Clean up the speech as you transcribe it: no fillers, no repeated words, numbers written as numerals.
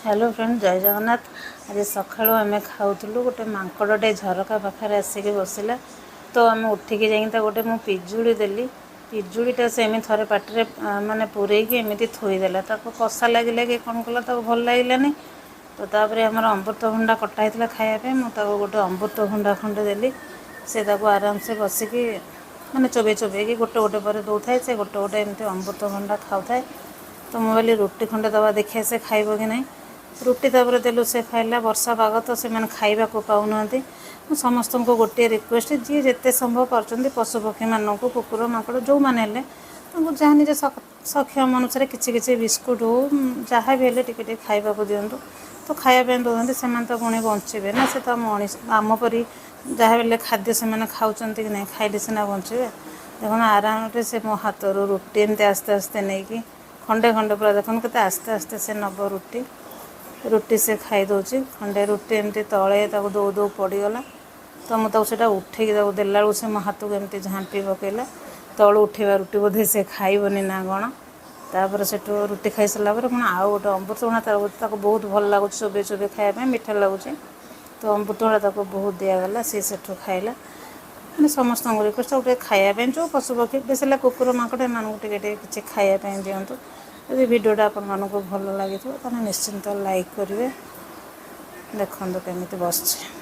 Hello friend, ଜୟ ଜଗନ୍ନାଥ। ଆଜି ସକାଳୁ ଆମେ ଖାଉଥିଲୁ, ଗୋଟେ ମାଙ୍କଡ଼ଟେ ଝରକା ପାଖରେ ଆସିକି ବସିଲା। ତ ଆମେ ଉଠିକି ଯାଇକି ତାକୁ ଗୋଟେ ମୁଁ ପିଜୁଳି ଦେଲି। ପିଜୁଳିଟା ସେ ଏମିତି ଥରେ ପାଟିରେ ମାନେ ପୂରେଇକି ଏମିତି ଥୋଇଦେଲା। ତାକୁ କଷା ଲାଗିଲା କି କ'ଣ କଲା, ତାକୁ ଭଲ ଲାଗିଲାନି। ତ ତାପରେ ଆମର ଅମୃତଭଣ୍ଡା କଟା ହେଇଥିଲା ଖାଇବା ପାଇଁ। ମୁଁ ତାକୁ ଗୋଟେ ଅମୃତଭଣ୍ଡା ଖଣ୍ଡେ ଦେଲି। ସେ ତାକୁ ଆରାମସେ ବସିକି ମାନେ ଚୋବେଇ ଚୋବେଇକି ଗୋଟେ ଗୋଟେ ପରେ ଦେଉଥାଏ। ସେ ଗୋଟେ ଗୋଟେ ଏମିତି ଅମୃତଭଣ୍ଡା ଖାଉଥାଏ। ତ ମୁଁ ଭାବିଲି ରୁଟି ଖଣ୍ଡେ ଦେବା, ଦେଖିବା ସେ ଖାଇବ କି ନାହିଁ। ରୁଟି ତାପରେ ଦେଲୁ, ସେ ଖାଇଲା। ବର୍ଷା ପାଗ ତ, ସେମାନେ ଖାଇବାକୁ ପାଉନାହାନ୍ତି। ମୁଁ ସମସ୍ତଙ୍କୁ ଗୋଟିଏ ରିକ୍ୱେଷ୍ଟ, ଯିଏ ଯେତେ ସମ୍ଭବ ପାରୁଛନ୍ତି, ପଶୁପକ୍ଷୀମାନଙ୍କୁ, କୁକୁର, ମାଙ୍କଡ଼ ଯେଉଁମାନେ ହେଲେ, ତାଙ୍କୁ ଯାହା ନିଜ ସକ୍ଷମ ଅନୁସାରେ କିଛି କିଛି ବିସ୍କୁଟ୍ ହଉ, ଯାହା ବି ହେଲେ ଟିକେ ଟିକେ ଖାଇବାକୁ ଦିଅନ୍ତୁ। ତ ଖାଇବା ପାଇଁ ଦେଉଛନ୍ତି, ସେମାନେ ତ ପୁଣି ବଞ୍ଚିବେ ନା। ସେ ତ ମଣିଷ ଆମ ପରି ଯାହା ବି ହେଲେ ଖାଦ୍ୟ ସେମାନେ ଖାଉଛନ୍ତି କି ନାହିଁ? ଖାଇଲେ ସିନା ବଞ୍ଚିବେ। ଦେଖନ୍ତୁ, ଆରାମରେ ସେ ମୋ ହାତରୁ ରୁଟି ଏମିତି ଆସ୍ତେ ଆସ୍ତେ ନେଇକି ଖଣ୍ଡେ ଖଣ୍ଡେ ପୁରା, ଦେଖନ୍ତୁ କେତେ ଆସ୍ତେ ଆସ୍ତେ ସେ ନେବ ରୁଟି। ରୁଟି ସେ ଖାଇଦେଉଛି। ଖଣ୍ଡେ ରୁଟି ଏମିତି ତଳେ ତାକୁ ଦଉ ଦଉ ପଡ଼ିଗଲା। ତ ମୁଁ ତାକୁ ସେଇଟା ଉଠେଇକି ତାକୁ ଦେଲା ବେଳକୁ ସେ ମୋ ହାତକୁ ଏମିତି ଝାମ୍ପି ପକେଇଲା। ତଳୁ ଉଠେଇବା ରୁଟି ବୋଧେ ସେ ଖାଇବନି ନା କ'ଣ। ତାପରେ ସେଠୁ ରୁଟି ଖାଇସାରିଲା ପରେ ପୁଣି ଆଉ ଗୋଟେ ଅମୃତଭଣ୍ଡା ତାକୁ ବହୁତ ଭଲ ଲାଗୁଛି ଚୋବେଇ ଚୋବେଇ ଖାଇବା ପାଇଁ, ମିଠା ଲାଗୁଛି। ତ ଅମୃତଭଣ୍ଡା ତାକୁ ବହୁତ ଦିଆଗଲା, ସେ ସେଠୁ ଖାଇଲା। ମାନେ ସମସ୍ତଙ୍କୁ ରିକ୍ୱେଷ୍ଟ, ତାକୁ ଟିକେ ଖାଇବା ପାଇଁ, ଯେଉଁ ପଶୁପକ୍ଷୀ, ବେଶୀ ହେଲା କୁକୁର, ମାଙ୍କଡ଼, ଏମାନଙ୍କୁ ଟିକେ ଟିକେ କିଛି ଖାଇବା ପାଇଁ ଦିଅନ୍ତୁ। ଯଦି ଭିଡ଼ିଓଟା ଆପଣମାନଙ୍କୁ ଭଲ ଲାଗିଥିବ, ତାହେଲେ ନିଶ୍ଚିନ୍ତ ଲାଇକ୍ କରିବେ। ଦେଖନ୍ତୁ କେମିତି ବସିଛି।